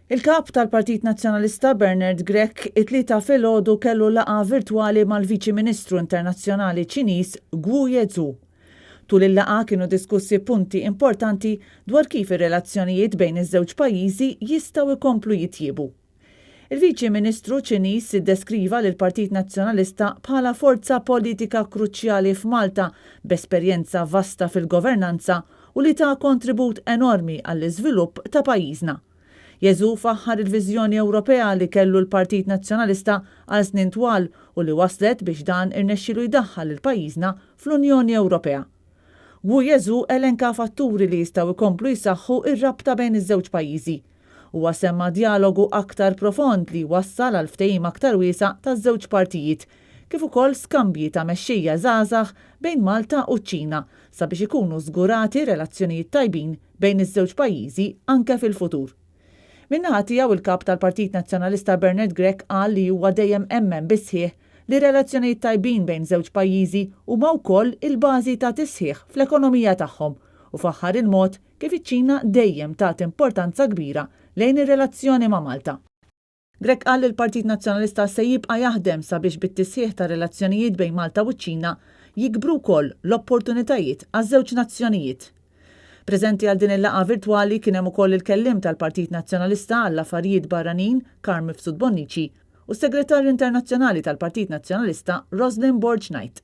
Il-Kap tal-Partit Nazzjonalista Bernard Grech it-Tlieta filgħodu kellu laqgħa virtwali mal-Viċi Ministru Internazzjonali Ċiniż Guo Yezhu. Tul il-laqgħa kienu diskussi punti importanti dwar kif ir-relazzjonijiet bejn iż-żewġ pajjiżi jistgħu jkomplu jitjiebu. Il-Viċi Ministru Ċiniż iddeskriva lill-Partit Nazzjonalista bħala forza politika kruċjali f'Malta b'esperjenza vasta fil-governanza u li ta kontribut enormi għall-iżvilupp ta' pajjiżna. Jeżù faħħar il-viżjoni Ewropea li kellu l-Partit Nazzjonalista għal snin twal u li wasslet biex dan irnexxielu jdaħħal lil pajjiżna fl-Unjoni Ewropea. Wu Jeżù elenka fatturi li jistgħu jkomplu jsaħħu r-rabta bejn iż-żewġ pajjiżi. Huwa semma djalogu aktar profond li jwassal għal ftehim aktar wiesa' taż-żewġ partijiet, kif ukoll skambji ta' mexxejja żgħażagħ bejn Malta u ċ-Ċina sabiex ikunu żgurati relazzjonijiet tajbin bejn iż-żewġ pajjiżi anke fil-futur. Min-naħa tiegħu il-Kap tal-Partit Nazzjonalista Bernard Grech qal li huwa dejjem emmen bis-sħiħ li relazzjonijiet tajbin bejn żewġ pajjiżi huma wkoll il-bażi ta' tisħiħ fl-ekonomija tagħhom u faħħar il-mod kif iċ-Ċina dejjem tat importanza kbira lejn ir-relazzjoni ma' Malta. Grech qal li l-Partit Nazzjonalista se jibqa' jaħdem sabiex bit-tisħiħ tar-relazzjonijiet bejn Malta u ċ-Ċina jikbru wkoll l-opportunitajiet għaż-żewġ nazzjonijiet. Preżenti għal din il-laqgħa virtwali kien hemm ukoll il-kelliem tal-Partit Nazzjonalista għall-Affarijiet Barranin Carm Mifsud Bonnici u s-Segretarju Internazzjonali tal-Partit Nazzjonalista Roslyn Borg Knight.